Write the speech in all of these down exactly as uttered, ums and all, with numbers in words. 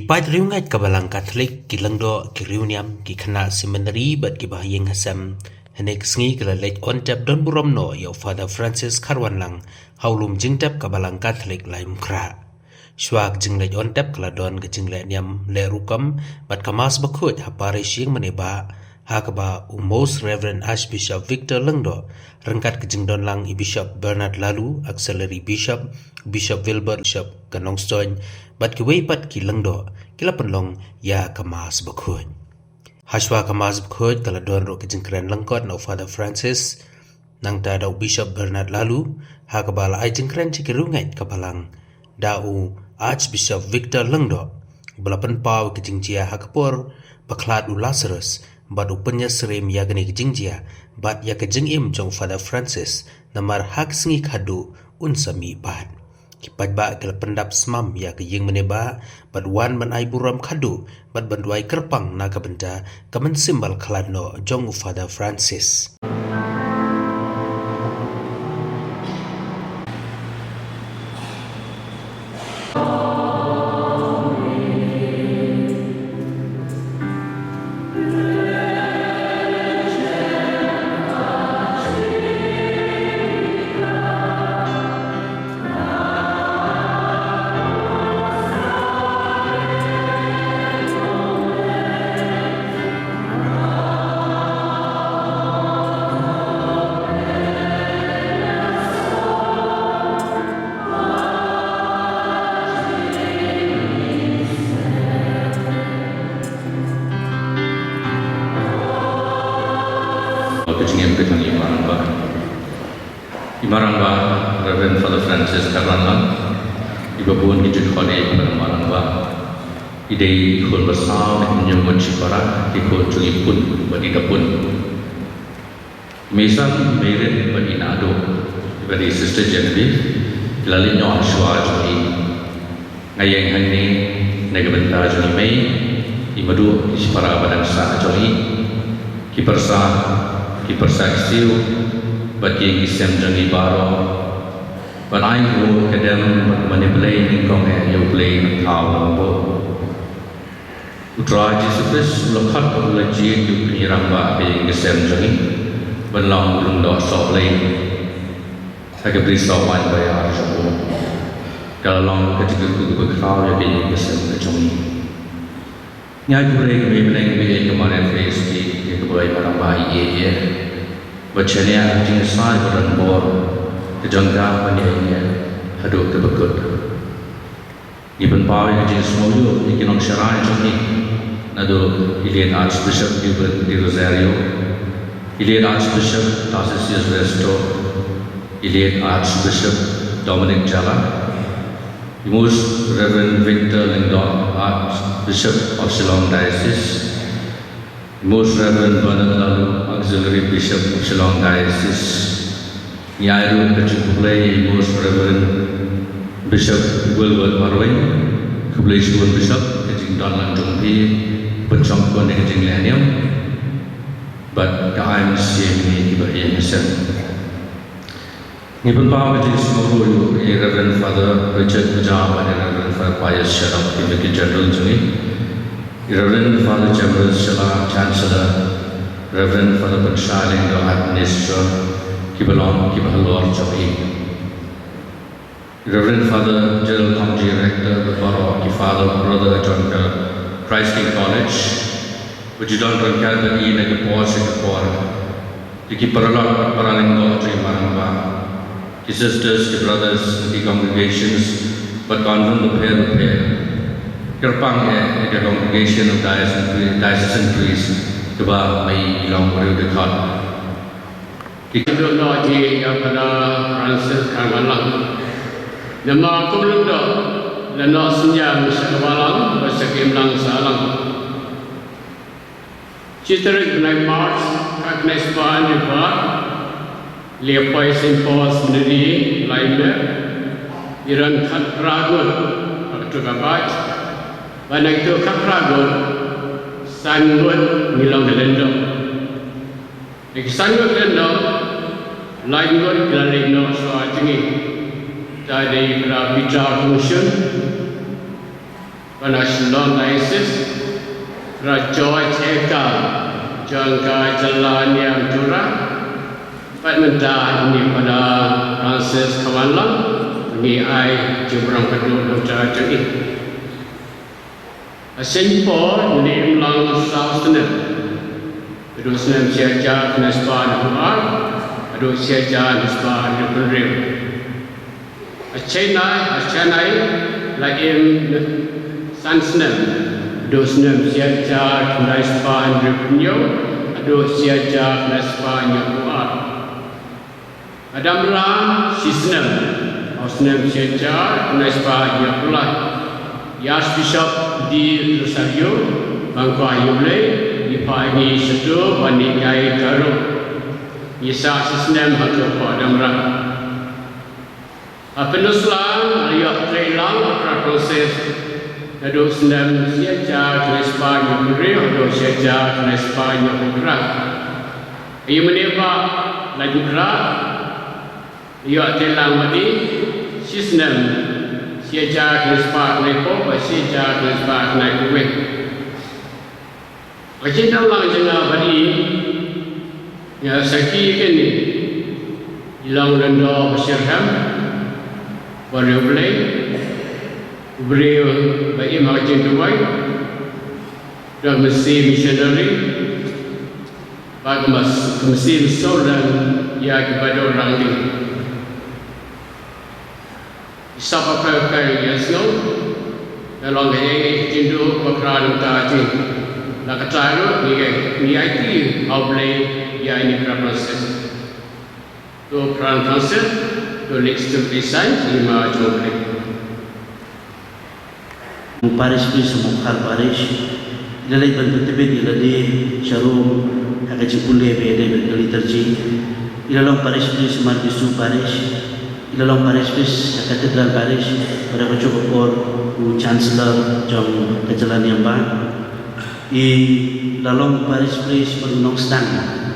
Paid riewngeit ka Balang Katholik, ki lyngdoh, ki riewniam, ki khynnah seminari bad ki bahaïing hasem, hynne ka sngi ki la leit on tep don burom noh ïa u Father Francis Kharwanlang ha u lum jingtep ka Balang Katholik Laitumkhrah. Shuwa ka jingleit on tep ka la don ka jingleh niam leh rukom bad ka Mass bakhuid ha parish Ïingmane Bah, ha kaba u Most Reverend Archbishop Victor Lyngdoh, ryngkat ka jingdon lang i Bishop Bernard Laloo, Auxiliary Bishop, Bishop Wilbert, Bishop ka Nongstoiñ, bad kiwei pat ki lyngdoh, ki la pynlong ïa ka Mass bakhuid. Hashwa ka Mass bakhuid ka la don ruh ka jingkren lyngkot na u Father Francis, nangta da u Bishop Bernard Laloo, ha kaba la ai jingkren sha ki riewngeit ka Balang da u Archbishop Victor Lyngdoh, ba la pynpaw ka jingjia ha ka por ba khlad u Lazarus, bad u pynïasyriem ïa kane ka jingjia bad ïa ka jingim jong u Father Francis, namar ha ka sngi khadduh un sa mih pat. Ki paidbah ki la pyndap smam ïa ka Ïingmane Bah, bad wan ban ai burom khadduh, bad ban duwai kyrpang na ka bynta ka mynsiem ba la khlad noh jong u Father Francis. Ka jingim ka jong i Marangbah. I Marangbah, Reverend Father Francis Kharwanlang, i ba bun ki ju khot ïa i Marangbah. I dei i khun ba saw na ki hynñiew ngut shipara, ki khun jong i Pun bad i Da Pun. I mei san, i Meirit bad i Naduh, i ba dei Sister Genevieve, ki la leit noh hashwa jong i. Nga ïeng hangne na ka bynta jong i mei, i Maduh, ki shipara ba dang sah jong i, ki pyrsa, ki pyrsa ksiew, bad ki ïing ki sem jong i baroh. Ban ai nguh ka dem bad mane Blei nyngkong eh ïa U Blei na thaw nongbuh. U Trai Jisu Khrist u la khot, u la jied ïa u Kynrad Rangbah ka ïing ka sem jong i ban long u lyngdoh sohblei ha ka brisoh waiñ ba ïar jong u. Ka la long ka jingkyrkhu kaba khraw ïa ka ïing ka sem ka jong i. Ngi ai khublei ïa ka Mei Bneng, ïa ka Maria Theisotti, ïa kaba i Marangbah i ïeit ïa. Bad shaniah ka jingïasaid bad donbor ka jong ka ban ïaineh haduh kaba kut. Ngi pynpaw ïa ka jingsngewthuh ïa ki nongsharai jong ngi, naduh i Late Archbishop Hubert de Rosario, i Late Archbishop Tarcisius Resto, i Late Archbishop Dominic Jala, i Most Reverend Victor Lyngdoh, Archbishop of Shillong Diocese, Most Reverend Bernard Laloo, Auxiliary Bishop of Shillong Diocese. Ngi ai ruh ka jingkhublei ïa i Most Reverend Bishop Wilbert Marwein, khublei shibun Bishop, ka jingdon lang jong phi, pynshongkun ïa ka jingleh niam, bad ka ai mynsiem ïa ngi kiba ïeng ha seng. Ngi pynpaw ka jingsngewthuh ïa i Reverend Father Richard Kajam bad i Reverend Father Pius Sharap, ki Vicar General jong ngi, i Reverend Father James Shala, Chancellor, Reverend Father Pynshai Lyngdoh, Administrator, kiba long kiba halor jong i, i Reverend Father Gerald Thongji, Rector, bad baroh ki Father, Brother jong ka Christ King College, ba ju don ryngkat bad i na ka por sha ka por. Ïa ki paralok bad paralyngdoh jong i Marangbah, ki sisters, ki brothers, ki congregations bad convent bapher bapher. Kyrpang eh ïa ka Congregation of Diocesan Pri-, Diocesan Priests, kaba ma i long briew dkhot. Ki kynduh noh ïa Father Francis Kharwanlang. Namar kum lyngdoh la noh synñiang sha ka balang bad sha ka imlang sahlang. Shi tarik bnai March, khatkhyndai spah hynñiewphew ar, la poi Saint Paul's Seminary, Laimer, i don khatphra ngut ha kato ka batch, bad na kito khatphra ngut, san ngut ngi long ki lyngdoh. Na ki san ngut lyngdoh, lai ngut ki la leit noh shuwa jong ngi. Te dei Father Peter Kongshun, National Diocese, Brother George Ekal, jong ka jylla Niam Tura, bad mynta ine Father Francis Khawanlang, ngi ai jingburom kyrduh na ka bynta jong i. Ha Saint Paul, ngi im lang saw snem. Haduh snem shi hajar khyndai spah hynriewphew ar, haduh shi hajar khyndai spah hynriewphew hynriew. Ha Chennai, ha Chennai, la im san snem. Haduh snem shi hajar khyndai spah hynriewphew hynñiew, haduh shi hajar khyndai spah hynñiewphew ar. Ha Damra, shi snem. Ha u snem shi hajar khyndai spah hynñiewphew lai. I Archbishop D. Rosario, ban kwah ïa U Blei, i phah ïa ngi shato ban ïa ka ruh. Ngi sah shi snem hato ha Damra. Ha Pynursla, la ïoh trei lang ha u Brother Francis. Naduh snem shi hajar khyndai spah hynñiewphew hynriew, haduh shi hajar khyndai spah hynñiewphew phra. Ïa mynne ba la ju khrah, ïoh trei lang bad i, shi snem, shi hajar khyndai spah khyndaiphew bad shi hajar khyndai spah khyndaiphew wei. Ka jingdon lang jong nga bad i, nga sakhi ïa kane, i long lyngdoh ba shitrhem, bad U Blei, u briew ba im ha ka jingduwai, da ka mynsiem missionary, bad ka mas-, ka mynsiem sawdong ïa ki ba don rangli. I sap ha pher pher ïa sngew, da long kaei kaei ka jingduh bakla na ka bynta jong ngi. La katta ruh ngi, ngi aiti ha U Blei ïa ine i Brother Francis. To Brother Francis, to leit sdang ïa i san, i ma jong U Blei. U parish priest Mawkhar parish, i la leit ban pyntbit ïa lade sha Rome ha ka jingpule ba ïadei bad ka liturgy. I la long parish priest Marbisu parish, i la long parish priest ha Cathedral parish, bad ha kajuh ka por u chancellor jong ka jylla Niam Bah. I la long parish priest bad u nongsdang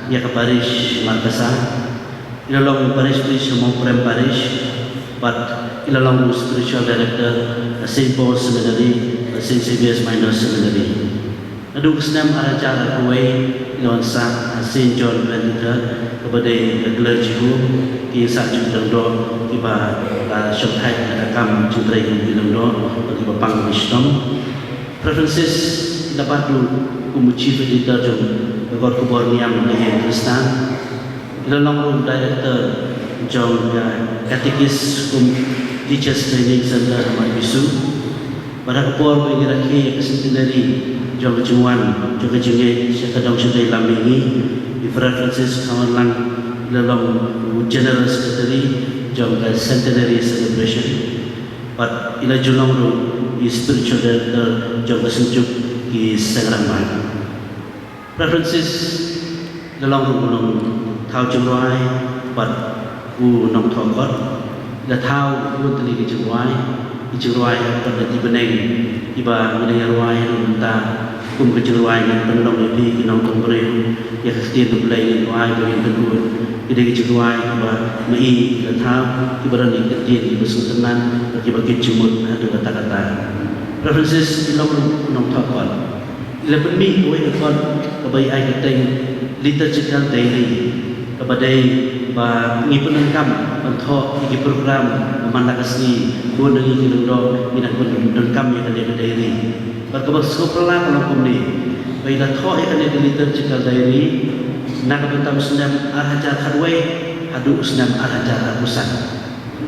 ïa ka parish Markasa. I la long parish priest ha Mawprem parish, bad i la long spiritual director ha Saint Paul Seminary bad Saint Xavier's Minor Seminary. Naduh ka snem ar hajar arphew wei, i la wan sah ha Saint John Twenty-third, kaba dei ka clergy home, ki ïing sah jong ki lyngdoh, kiba la shongthait na ka kam jingtrei kum ki lyngdoh, bad kiba pang ki shitom. Brother Francis i la bat ruh kum u chief editor jong ka kot khubor Niam ka ïing Khristan. I la long ruh u director jong ka Catechist cum Teachers Training Center ha Marbisu. Bad ha ka por ba ngi rakhe ïa ka centenary jong ka jingwan jong ka jingngeit sha ka dong sha dei lam mihngi, i Brother Francis Khawanlang i la long u general secretary jong ka centenary celebration. Bad i la ju long ruh i spiritual director jong ka Synjuk ki Seng Rangbah. Brother Francis i la long ruh u nongthaw jingrwai bad u nongthoh kot. I la thaw bun tylli ki jingrwai, ki jingrwai ha ka bynta ki bneng kiba ngi dang ïa rwai ha mynta, kum ka jingrwai Ngan Pynlong ïa Phi ki Nongtong Briew, Ïa Ka Ktien U Blei Ngin Duwai Ba Ngin Pynkut. Ki dei ki jingrwai kiba ma i i la thaw, kiba don ïa ki ktien kiba sngewtynnat bad kiba kit jingmut haduh katta katta. Brother Francis i long ruh u nongthoh kot. I la pynmih kawei ka kot kaba i ai kyrteng Liturgical Diary, kaba dei ba ngi pyndonkam ban thoh ïa ki program ba man la ka sngi, bun na ngi ki lyngdoh ngi dang pyndonkam ïa kane ka diary. Bad kaba sngewphylla ka long kumne, ba i la thoh ïa kane ka Liturgical Diary na ka bynta u snem ar hajar khatwei haduh u snem ar hajar arphew san.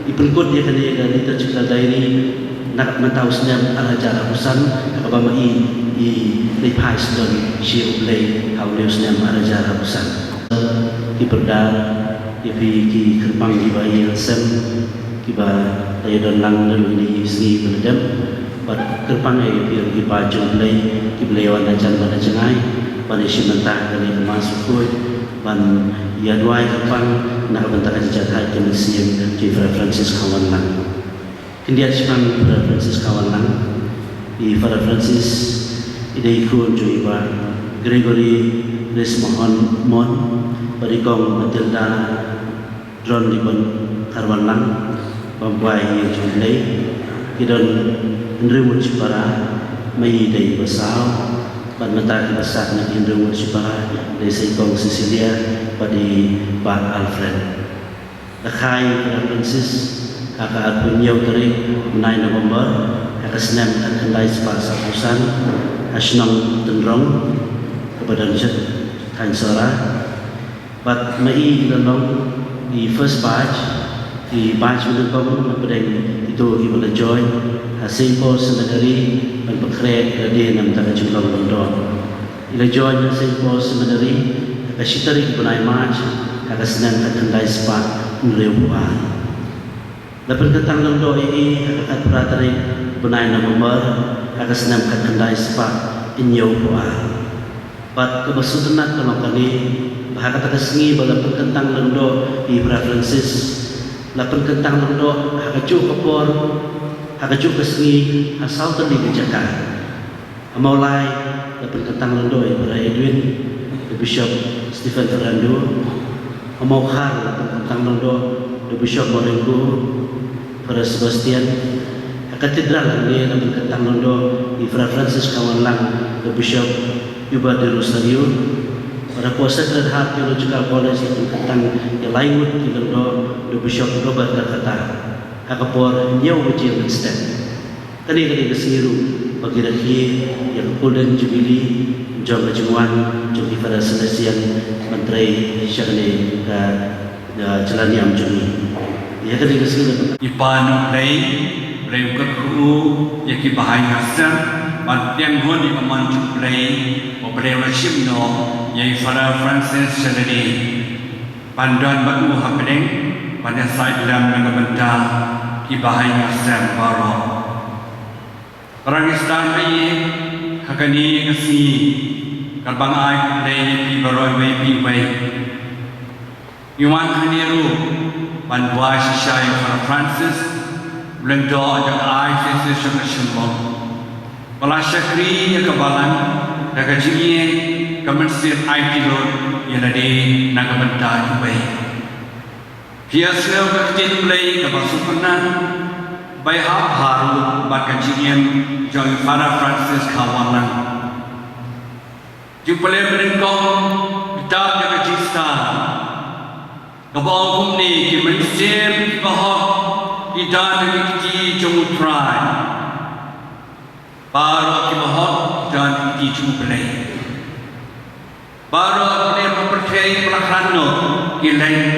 I pynkut ïa kane ka Liturgical Diary na ka bynta u snem ar hajar arphew san, ha kaba ma i i leit phai sdang sha U Blei ha une u snem ar hajar arphew san. Ki pyrda ïa phi ki kyrpang kiba ïeng sem, kiba la ïadon lang naduh kine ki sngi ba la dep, bad kyrpang ïa phi ki paid jong U Blei kiba la ïawan hajan bad ha jngai ban ïashim bynta ha kane ka Mass bakhuid, ban ïa duwai kyrpang na ka bynta ka jingjathait ka mynsiem jong i Father Francis Khawanlang. Khyndiat shaphang i Father Francis Khawanlang. I Father Francis i dei i khun jong i Bah Gregory Rismahon Mon bad i Kong Matilda Dron Libon Kharwanlang, bam kwai ïa jong U Blei. Ki don hynriew ngut shipara, Mei dei ba saw, bad mynta ki ba sah na ki hynriew ngut shipara dei Seng Kong Cecilia bad i Bah Alfred. La kha ïa u Father Francis ha ka arphew hynñiew tarik bnai November ha ka snem khatkhyndai spah sawphew san ha shnong Tynrong kaba don sha thaiñ Sohra. Bad ma i i la long i first batch, i batch ba nyngkong na pdeng kito kiba la join ha Saint Paul Seminary ban pynkhreh ïa lade na ka bynta ka jinglong lyngdoh. I la join ha Saint Paul Seminary ha ka shi tarik bnai March ha ka snem khatkhyndai spah hynriewphew ar. La pynkyntang lyngdoh ïa i ha ka khatphra tarik bnai November ha ka snem khatkhyndai spah hynñiewphew ar. Bad kaba sngewtynnat ka long kane, ba ha kata ka sngi ba la pynkyntang lyngdoh ïa i Father Francis, la pynkyntang lyngdoh ha kajuh ka por, ha kajuh ka sngi, ha saw tylli ki jaka. Ha Mawlai la pynkyntang lyngdoh ïa i Father Edwin, da Bishop Stephen Fernando. Ha Mawkhar la pynkyntang lyngdoh da Bishop Marengo, Father Sebastian. Ha Cathedral hangne la pynkyntang lyngdoh ïa i Father Francis Khawanlang, da Bishop Hubert de Rosario. Bad hapoh Sacred Heart Theological College la pynkyntang ïa lai ngut ki lyngdoh da Bishop Robert Rakata ha ka por hynñiew baje mynstep. Kane ka dei ka sngi ruh ba ki rakhe ïa ka Golden Jubilee jong ka jingwan jong ki Father Salesian ban trei sha kane ka, ka jylla niam jong ngi. Ïa kane ka sngi ruh. I Kpa U Blei, Blei u kyrkhu ïa ki bahaïing hasem ban pdiang hun ïa ka mon jong U Blei, ba U Blei u la shim noh ïa i Father Francis sha lade. Ban don bad u hapdeng, ban ïasaid lem na ka bynta ki bahaïing hasem baroh. Para ngi sdang ba ïeit ha kane ka sngi, katba nga ai khublei ïa phi baroh iwei pa iwei. Ngi wan hangne ruh ban duwai shisha ïa u Father Francis, u lyngdoh jong ka I C C sha ka shyllung. Ba la shakri ïa ka balang da ka jingïeit, ka mynsiem aiti lut ïa lade na ka bynta iwei. Phi ïohsngew ka ktien U Blei kaba sngewtynnat, ba ïahap bha ruh bad ka jingim jong i Father Francis Khawanlang. Jingpyllait ba nyngkong, kitab jong ka Jingstad, kaba ong kumne: Ki mynsiem kiba hok ki don ha ki kti jong U Trai. Baroh kiba hok ki don ha ki kti jong U Blei. Baroh ki ha pyrthei ba la khlad noh ki leit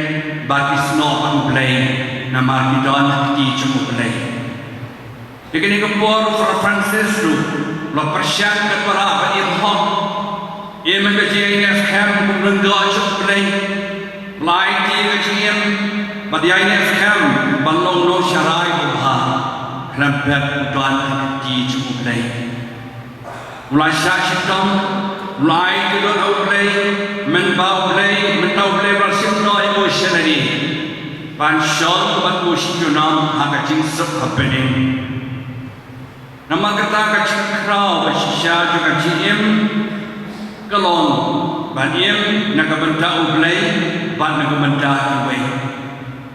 bad ki snoh bad U Blei, namar ki don ha ki kti jong U Blei. Ïa kane ka por u Father Francis ruh u la pyrshang katba lah ban im hok, im ha ka jingïaineh skhem kum u lyngdoh jong U Blei. U la aiti ïa ka jingim bad ïaineh skhem ban long nongsharai babha, khlem pep u don ha ki kti jong U Blei. U la shah shitom, u la aiti lut ha U Blei, mynba U Blei, mynta U Blei u la shim noh ïa u sha lade ban shong bad u shi junom ha ka jingsuk ha bneng. Namar kata ka jingkhraw ba shisha jong ka jingim ka long ban im na ka bynta U Blei bad na ka bynta kiwei.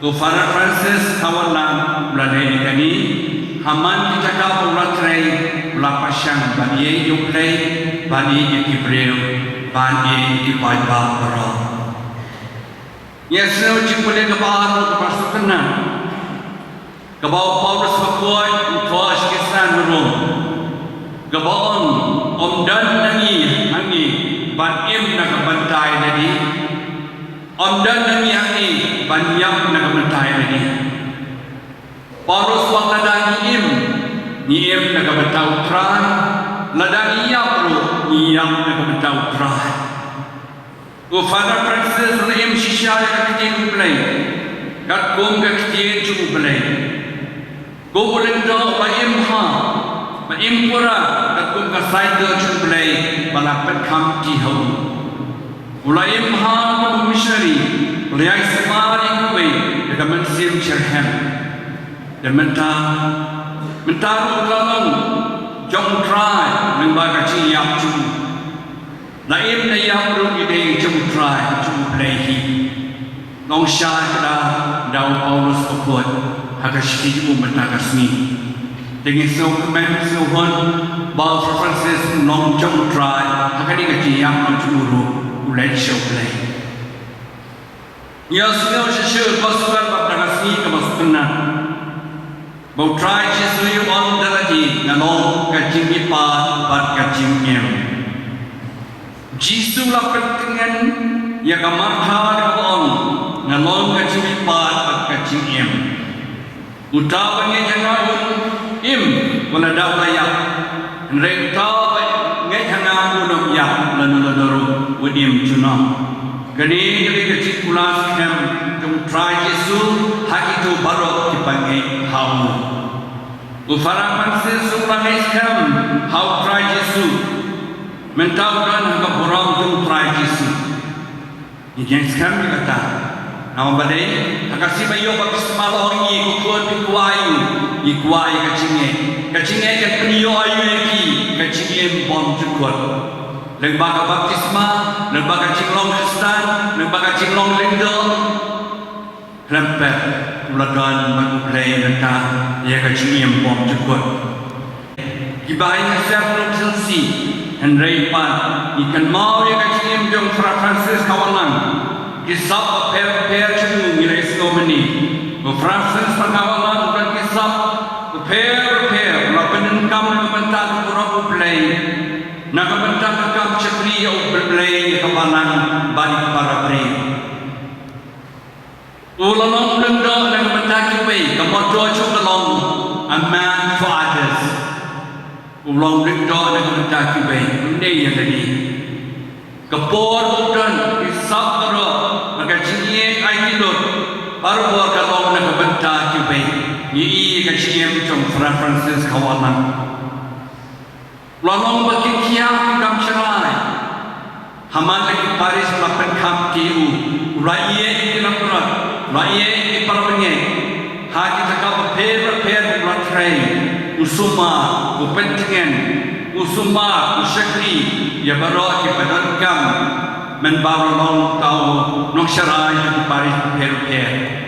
U Father Francis Khawanlang u la leh ïa kane, ha man ki jaka ba u la trei, u la pyrshang ban ïeit ïa U Blei, ban ïeit ïa ki briew, ban ïeit ïa ki paidbah baroh. Ngi ïohsngew jingpyllait kaba ar ruh kaba sngewtynnat, kaba u Paulus bakhuid u thoh sha ki khynnah Rom, kaba ong, ym don na ngi hangne ban im na ka bynta ïa lade, ym don na ngi hangne ban ïap na ka bynta ïa lade. Paulus u ong, lada ngi im, ngi im na ka bynta U Trai, lada ngi ïap ruh, ngi ïap na ka bynta U Trai. U Father Francis u la im shisha ïa ka ktien U Blei, katkum ka ktien jong U Blei. Kum u lyngdoh u la im bha, u la im pura, katkum ka saiñdur jong U Blei ba la pynkham kti ha u. U la im bha kum u missionary, u la ïai sumar ïa kiwei da ka mynsiem shitrhem. Te mynta, mynta ruh ka long jong U Trai lyngba ka jingïap jong u. La im la ïap ruh ngi dei jong U Trai, jong U Blei hi. Long shai kata da u Paulus bakhuid ha ka shithi jong u mynta ka sngi. Te ngi sngewkmen sngewhun ba u Francis u nongjong u Trai ha kane ka jingïap jong u ruh u leit sha U Blei. Ngi ïohsngew shisha ba sngewbha ba ka sngi kaba sngewtynnat ba u Trai Jisu u ong da lade, nga long ka jingmihpat bad ka jingim. Jisu la pyntngen ïa ka Martha kaba ong, nga long ka jingmihpat bad ka jingim. Uta uba ngeit ha nga un im wat la da u la ïap. Hynrei uta uba ngeit ha nga un ym ïap lano lano ruh un im junom. Kane ka dei ka jingkular skhem jong u Trai Jisu ha kito baroh kiba ngeit ha u. U Papa Francis u la ngeit skhem ha u Trai Jisu. Mynta u don ha ka burom jong u Trai Jisu. Ngi ïeng skhem ïa kata. Namar ba dei ha ka sngi ba ïoh baptisma la ong, ïa ki khun, phi kwah ïa u, ngi kwah ïa ka jingngeit. Ka jingngeit kan pynïoh aïu ïa ki? Ka jingim bymjukut. Lyngba ka baptisma, lyngba ka jinglong Khristan, lyngba ka jinglong lyngdoh, khlem pep u la don bad U Blei mynta ïa ka jingim bymjukut. Kiba ha ïing ha sem ruh ki sngewsih, hynrei pat ngi kynmaw ïa ka jingim jong u Papa Francis Khawalang. Ki sap bapher bapher jong u ngi la ïohsngew mynne. U Papa Francis Khawalang u don ki sap bapher bapher, u la pyndonkam na ka bynta ka burom U Blei, na ka bynta ka kam shakri ïa U Blei, ïa ka balang bad ïa ki para briew. U la long u lyngdoh na ka bynta kiwei, ka motto jong u ka long, a man for others. U long u lyngdoh na ka bynta kiwei, ym dei ïa lade. Ka por ba u don, ki sap baroh, bad ka jingïeit aiti lut, barabor ka long na ka bynta kiwei. Ngi ïohi ïa ka jingim jong u Papa Francis Khawalang. U la long uba khie khia ïa ki kam sharai. Ha man la ki parish u la pynkhap ïa u, u la ïeit ïa ki langbrot, u la ïeit ïa ki para bangeit. Ha ki jaka bapher bapher u la trei, u sumar, u pyntngen, u sumar, u shakri ïa baroh kiba donkam. Mynba u la long uta u nongsharai jong ki parish bapher bapher.